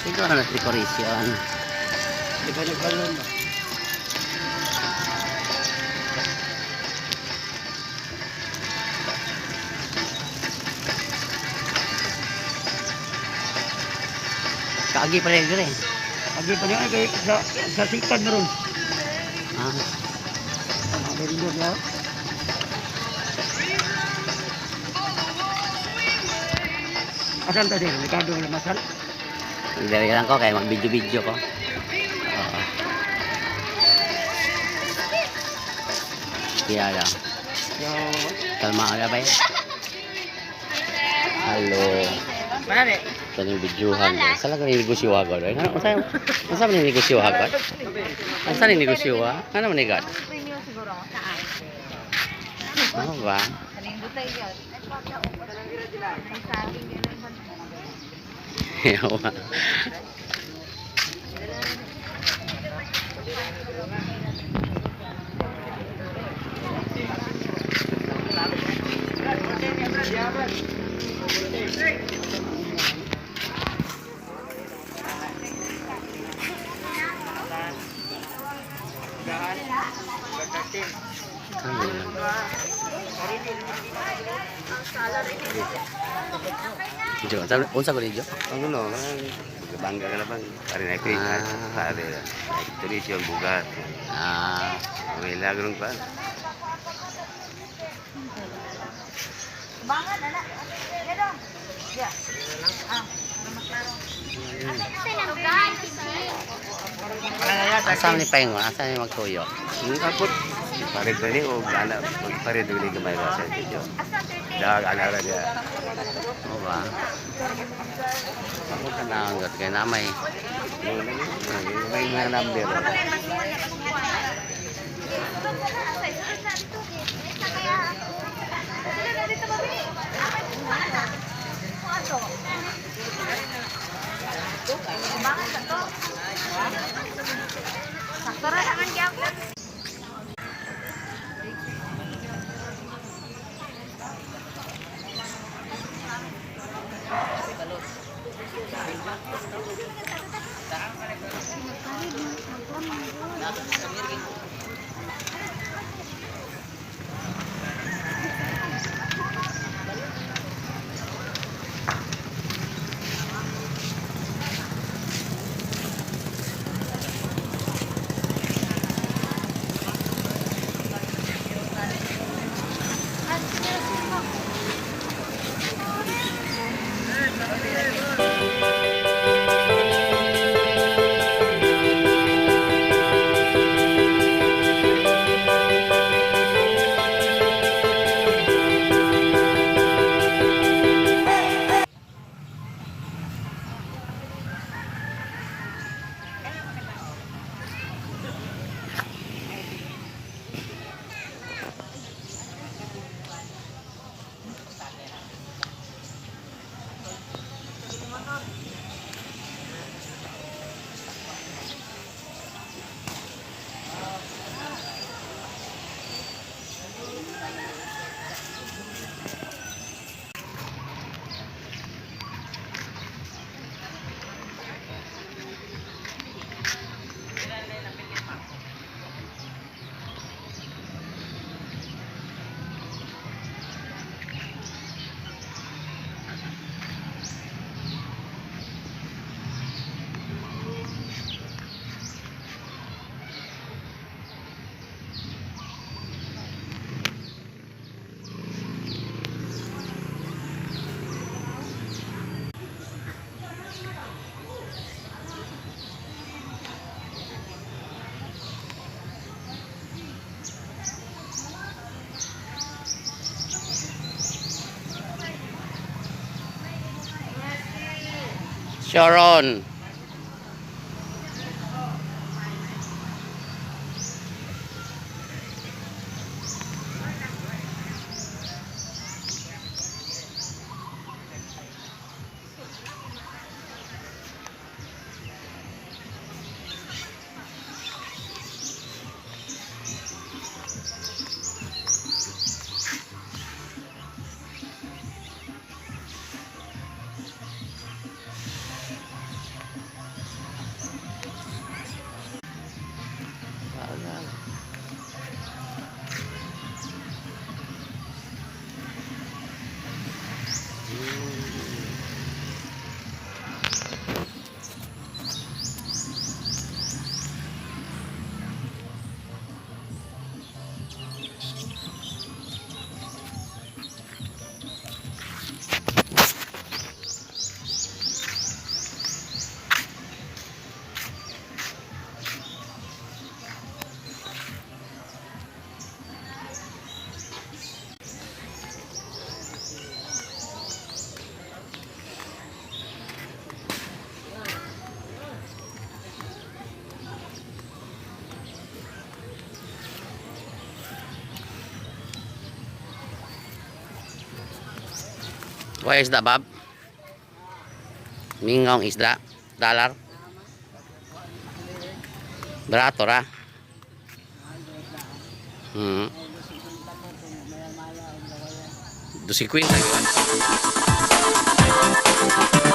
Siguro na decoration. Di ba nagbalon ba? Kaagi pa rin dire. Agi pa niya kay sa sikan na ron. Ah, Ang vendor niya. Asan ta sir? Ricardo Lamasal? Diri lang ko kay mag-video-video ko. Oo. Kaya lang. Yo. Kalma ka ba? Hello. Manane. Kaning videohan. Sa lang ni negosyo agad. Ano unsa unsa man ni negosyo agad? Unsa ni negosyo ha? Ano man ni gad? Premium siguro ako sa akin. Ano ba? Kanindot ay yun. May saging yun ang bansa. Yawa. Ano yun? Jo, unsa ko ni Jo? Ang ano, bangga ka na bang? Pare na ito, Ah. pare. Tradisyon, bugat. Ah, May lagrong pa. Bangan, anak. Pero, yeah. Ah, para maklaro. Asa ni paingon? Asa ni magtuyo? Ang kapot, pare dali o ana, pare dali gamay ba sa video. Dag ana ra dia. Oo ba? Ako ka na ang kay namay. May mga number. Sakto ra naman gyapon. Sharon. Buhay isda, Bob. Mingaw ang isda. Dalar. Barato ra. 2.50 yun.